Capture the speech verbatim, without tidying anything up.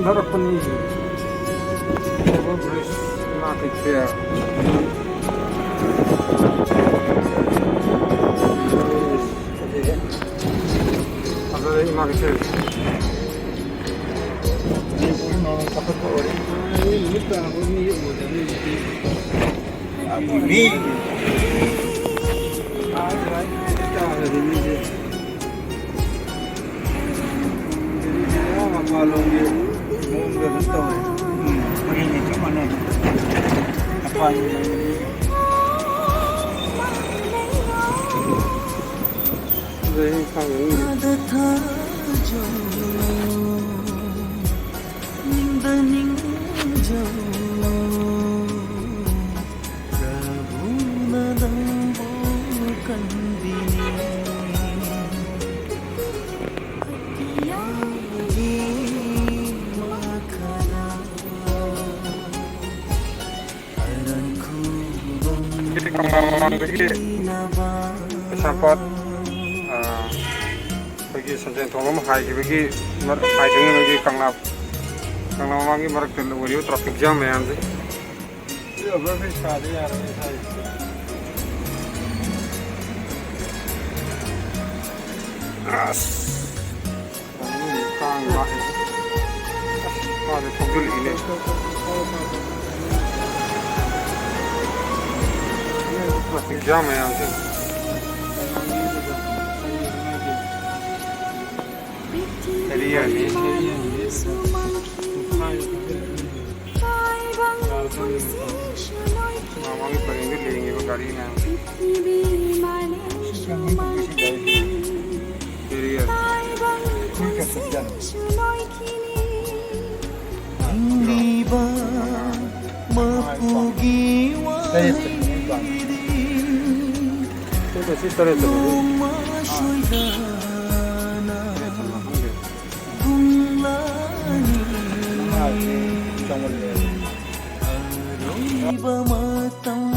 ꯅꯔꯛꯄꯅꯤ꯫ Over bridge ꯏꯃꯥ ꯀꯩꯊꯦꯜ꯫ ꯐꯖꯔꯦ ꯏꯃꯥ ꯀꯩꯊꯦꯜ꯫ ꯃꯅꯤꯄꯨꯔ ꯅꯧꯅ ꯆꯥꯎꯈꯠꯄ ꯑꯣꯏꯔꯦ꯫ ꯅꯨꯃꯤꯠ ꯇꯥꯕ ꯃꯤ ꯎꯗꯕꯅꯤ ꯍꯧꯖꯤꯛꯇꯤ꯫ ꯃꯤ꯫ ꯇꯥꯗ꯭ꯔꯦ, ꯇꯥꯗ꯭ꯔꯦ ꯃꯤꯁꯦ꯫ ꯃꯄꯥꯟꯂꯣꯝꯒꯤ ꯃꯑꯣꯡꯗ ꯑꯗꯨꯝ ꯇꯧꯔꯦ꯫ ꯎꯝ, ꯑꯩꯈꯣꯏꯒꯤ ꯆꯞ ꯃꯥꯟꯅꯩ꯫ ꯃꯄꯥꯟꯒꯤ ꯂꯝꯗꯤ꯫ ꯑꯗꯩ ꯏꯝꯐꯥꯜ ꯃꯅꯨꯡꯒꯤ꯫ ꯀꯪꯂꯥ ꯃꯃꯥꯡꯗꯒꯤ ꯀꯩꯁꯥꯝꯄꯥꯠ, ꯑ, ꯑꯩꯈꯣꯏꯒꯤ ꯁꯟꯖꯦꯟ ꯊꯣꯡ ꯑꯃ ꯍꯥꯏꯈꯤꯕꯒꯤ ꯃꯔ-, ꯍꯥꯏꯗ꯭ꯔꯤꯉꯩꯒꯤ ꯀꯪꯂꯥ, ꯀꯪꯂꯥ ꯃꯃꯥꯡꯒꯤ ꯃꯔꯛꯇ ꯑꯣꯏꯔꯤꯕ traffic jam ꯃꯌꯥꯝꯁꯦ꯫ ꯁꯤ overbridge ꯁꯥꯗ ꯌꯥꯔꯣꯏ ꯍꯥꯏꯔꯤꯁꯦ꯫ ꯑꯁ! ꯀꯥꯡ ꯂꯥꯛꯑꯦ꯫ ꯑꯁ! ꯃꯥꯁꯦ ꯊꯧꯖꯤꯜꯂꯛꯏꯅꯦ꯫ Traffic jam ꯃꯌꯥꯝꯁꯦ꯫ Area ꯅꯤ꯫ ꯃꯃꯥꯡꯒꯤ ꯄꯔꯦꯡꯗ ꯂꯦꯡꯉꯤꯕ ꯒꯥꯔꯤ ꯃꯌꯥꯝ꯫ Area꯫ ꯍꯤꯡꯂꯤꯕ ꯃꯄꯨꯒꯤ ꯋꯥꯍꯩꯗꯤ ꯁꯤ ꯇꯔꯦꯠ ꯆꯠꯂꯦ꯫ ꯅꯣꯡꯃ ꯁꯣꯏꯗꯅ ꯈꯨꯝꯂꯅꯤ꯫ ꯑꯔꯣꯏꯕ ꯃꯇꯝ